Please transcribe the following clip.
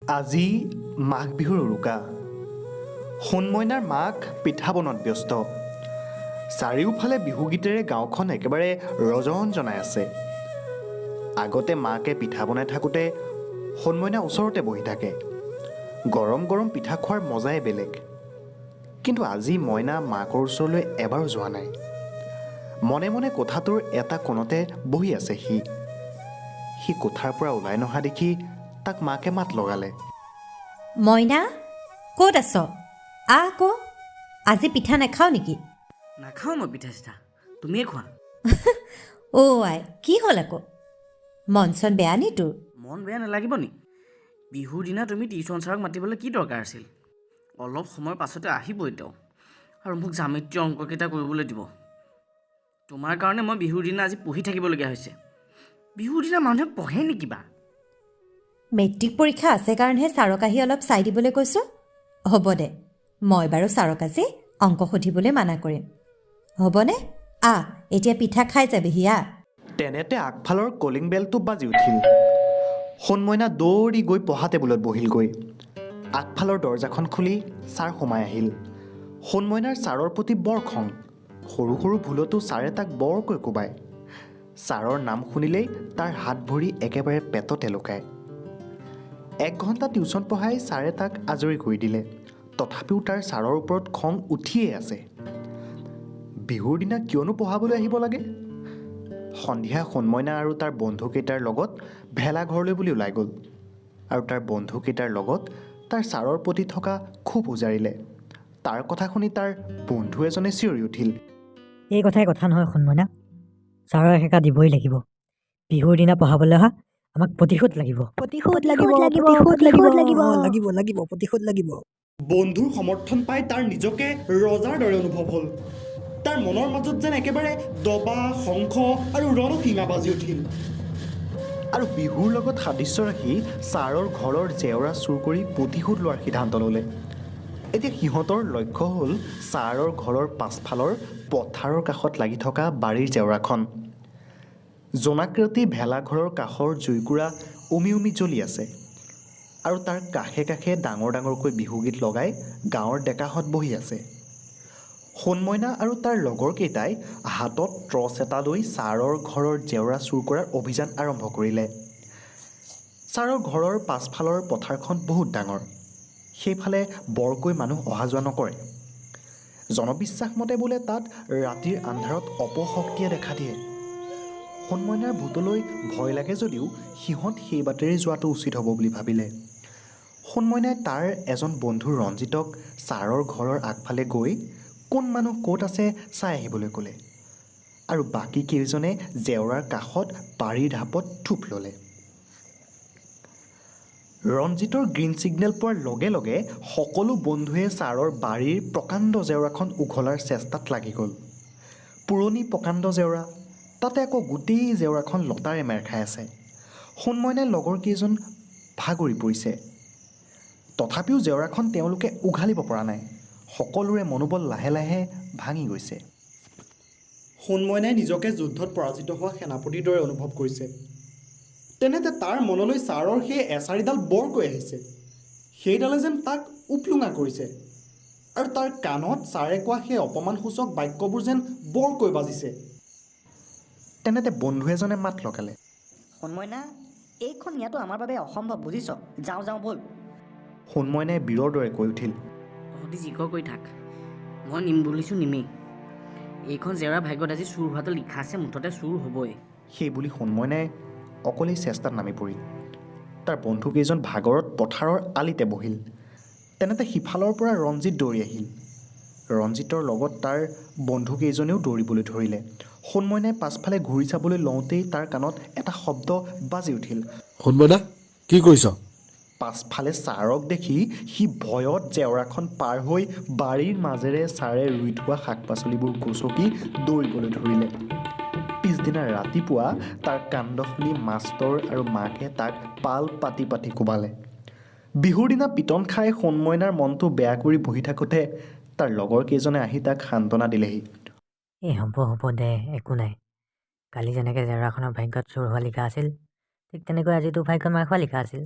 আজি মাঘ বিহুৰ উৰুকা। সোণমইনাৰ মাক পিঠা বনোৱাত ব্যস্ত। চাৰিওফালে বিহুগীতেৰে গাঁওখন একেবাৰে ৰজন জনাই আছে। আগতে মাকে পিঠা বনাই থাকোঁতে সোণমইনা ওচৰতে বহি থাকে। গৰম গৰম পিঠা খোৱাৰ মজাই বেলেগ। কিন্তু আজি মইনা মাকৰ ওচৰলৈ এবাৰো যোৱা নাই। মনে মনে কোঠাটোৰ এটা কোণতে বহি আছে সি। সি কোঠাৰ পৰা ওলাই নহা দেখি তাক মাকে মাত লগালে। মইনা, ক'ত আছ? আহ আকৌ, আজি পিঠা নাখাওঁ নেকি? নাখাওঁ মই পিঠা চিঠা, তুমিয়ে খোৱা। অ' আই, কি হ'ল আকৌ? মন চন বেয়া নি তোৰ? মন বেয়া নালাগিব নি? বিহুৰ দিনা তুমি টিউশ্যন ছাৰক মাতিবলৈ কি দৰকাৰ আছিল? অলপ সময়ৰ পাছতে আহিবই তেওঁ আৰু মোক জ্যামিতিৰ অংককেইটা কৰিবলৈ দিব। তোমাৰ কাৰণে মই বিহুৰ দিনা আজি পঢ়ি থাকিবলগীয়া হৈছে। বিহুৰ দিনা মানুহে পঢ়ে নেকি বা? মেট্ৰিক পৰীক্ষা আছে কাৰণেহে ছাৰক আহি অলপ চাই দিবলৈ কৈছোঁ। হ'ব দে, মই বাৰু ছাৰক আজি অংক সুধিবলৈ মানা কৰিম, হ'বনে? আহ, এতিয়া পিঠা খাই যাবিহি, আহ। তেনেতে আগফালৰ কলিং বেলটো বাজি উঠিল। সোণমইনা দৌৰি গৈ পঢ়া টেবুলত বহিলগৈ। আগফালৰ দৰ্জাখন খুলি ছাৰ সোমাই আহিল। সোণমইনাৰ ছাৰৰ প্ৰতি বৰ খং। সৰু সৰু ভুলতো ছাৰে তাক বৰকৈ কোবায়। ছাৰৰ নাম শুনিলেই তাৰ হাত ভৰি একেবাৰে পেটতে লুকায়। এক ঘণ্টা টিউশ্যন পঢ়াই ছাৰে তাক আজৰি কৰি দিলে। তথাপিও তাৰ ছাৰৰ ওপৰত খং উঠিয়েই আছে। বিহুৰ দিনা কিয়নো পঢ়াবলৈ আহিব লাগে? সন্ধিয়া সোণমইনা আৰু তাৰ বন্ধুকেইটাৰ লগত ভেলাঘৰলৈ বুলি ওলাই গ'ল আৰু তাৰ বন্ধুকেইটাৰ লগত তাৰ ছাৰৰ প্ৰতি থকা ক্ষোভ উজাৰিলে। তাৰ কথা শুনি তাৰ বন্ধু এজনে চিঞৰি উঠিল, এই কথাই কথা নহয় সোণমইনা, ছাৰৰ এসেকা দিবই লাগিব। বিহুৰ দিনা পঢ়াবলৈ অহা আমাক প্ৰতিশোধ লাগিব। প্ৰতিশোধ লাগিব, প্ৰতিশোধ লাগিব, লাগিব, লাগিব, লাগিব, প্ৰতিশোধ লাগিব। বন্ধুৰ সমৰ্থন পাই তাৰ নিজকে ৰজাৰ দৰে অনুভৱ হ'ল। তাৰ মনৰ মাজত যেন একেবাৰে দবা, শংখ আৰু ৰণশিঙা বাজি উঠিল। আৰু বিহুৰ লগত সাদৃশ্য ৰাখি ছাৰৰ ঘৰৰ জেওৰা চুৰ কৰি প্ৰতিশোধ লোৱাৰ সিদ্ধান্ত ল'লে। এতিয়া সিহঁতৰ লক্ষ্য হ'ল ছাৰৰ ঘৰৰ পাছফালৰ পথাৰৰ কাষত লাগি থকা বাৰীৰ জেওৰাখন। জোনাক ৰাতি ভেলাঘৰৰ কাষৰ জুইকুৰা উমি উমি জ্বলি আছে আৰু তাৰ কাষে কাষে ডাঙৰ ডাঙৰকৈ বিহুগীত লগাই গাঁৱৰ ডেকাহঁত বহি আছে। সোণমইনা আৰু তাৰ লগৰকেইটাই হাতত টৰ্চ এটা লৈ ছাৰৰ ঘৰৰ জেওৰা চুৰ কৰাৰ অভিযান আৰম্ভ কৰিলে। ছাৰৰ ঘৰৰ পাছফালৰ পথাৰখন বহুত ডাঙৰ। সেইফালে বৰকৈ মানুহ অহা যোৱা নকৰে। জনবিশ্বাস মতে বোলে তাত ৰাতিৰ আন্ধাৰত অপশক্তিয়ে দেখা দিয়ে। সোণমইনাৰ ভূতলৈ ভয় লাগে যদিও সিহঁত সেই বাটেৰে যোৱাটো উচিত হ'ব বুলি ভাবিলে। সোণমইনাই তাৰ এজন বন্ধু ৰঞ্জিতক ছাৰৰ ঘৰৰ আগফালে গৈ কোন মানুহ ক'ত আছে চাই আহিবলৈ ক'লে আৰু বাকী কেইজনে জেওৰাৰ কাষত বাৰীৰ ঢাপত থূপ ল'লে। ৰঞ্জিতৰ গ্ৰীণ ছিগনেল পোৱাৰ লগে লগে সকলো বন্ধুৱে ছাৰৰ বাৰীৰ প্ৰকাণ্ড জেওৰাখন উঘলাৰ চেষ্টাত লাগি গ'ল। পুৰণি প্ৰকাণ্ড জেওৰা, তাতে আকৌ গোটেই জেওৰাখন লতাৰে মেৰ খাই আছে। সোণমইনাৰ লগৰ কেইজন ভাগৰি পৰিছে, তথাপিও জেওৰাখন তেওঁলোকে উঘালিব পৰা নাই। সকলোৰে মনোবল লাহে লাহে ভাঙি গৈছে। সোণমইনাই নিজকে যুদ্ধত পৰাজিত হোৱা সেনাপতিৰ দৰে অনুভৱ কৰিছে। তেনেতে তাৰ মনলৈ ছাৰৰ সেই এচাৰিডাল বৰকৈ আহিছে। সেইডালে যেন তাক উপলুঙা কৰিছে আৰু তাৰ কাণত ছাৰে কোৱা সেই অপমানসূচক বাক্যবোৰ যেন বৰকৈ বাজিছে। তেনেতে বন্ধু এজনে মাত লগালে, সোণমইনা, এইখন নিয়াটো আমাৰ বাবে অসম্ভৱ বুজিছ। যাওঁ যাওঁ ব'ল। সোণমইনাই বীৰৰ দৰে কৈ উঠিল, তহঁতি যি কৰ কৰি থাক, মই নিম বুলিছোঁ নিমেই। এইখন জেওৰা ভাগ্যত আজি চুৰ হোৱাটো লিখা আছে, মুঠতে চুৰ হ'বই। সেই বুলি সোণমইনাই অকলেই চেষ্টাত নামি পৰিল। তাৰ বন্ধুকেইজন ভাগৰত পথাৰৰ আলিতে বহিল। তেনেতে সিফালৰ পৰা ৰঞ্জিত দৌৰি আহিল। ৰঞ্জিতৰ লগত তাৰ বন্ধুকেইজনেও দৌৰিবলৈ ধৰিলে। সোণমইনাই পাছফালে ঘূৰি চাবলৈ লওঁতেই তাৰ কাণত এটা শব্দ বাজি উঠিল, সোণমইনা, কি কৰিছ? পাছফালে ছাৰক দেখি সি ভয়ত জেওৰাখন পাৰ হৈ বাৰীৰ মাজেৰে ছাৰে ৰুই থোৱা শাক পাচলিবোৰ গচকি দৌৰিবলৈ ধৰিলে। পিছদিনা ৰাতিপুৱা তাৰ কাণ্ড শুনি মাষ্টৰ আৰু মাকে তাক পাল পাতি পাতি কোবালে। বিহুৰ দিনা পিটন খাই সোণমইনাৰ মনটো বেয়া কৰি বহি থাকোঁতে তাৰ লগৰ কেইজনে আহি তাক সান্তনা দিলেহি। এই হ'ব হ'ব দে, একো নাই। কালি যেনেকৈ জেওৰাখনৰ ভাগ্যত চোৰ হোৱা লিখা আছিল, ঠিক তেনেকৈ আজি তোৰ ভাগ্যত মাৰ খোৱা লিখা আছিল।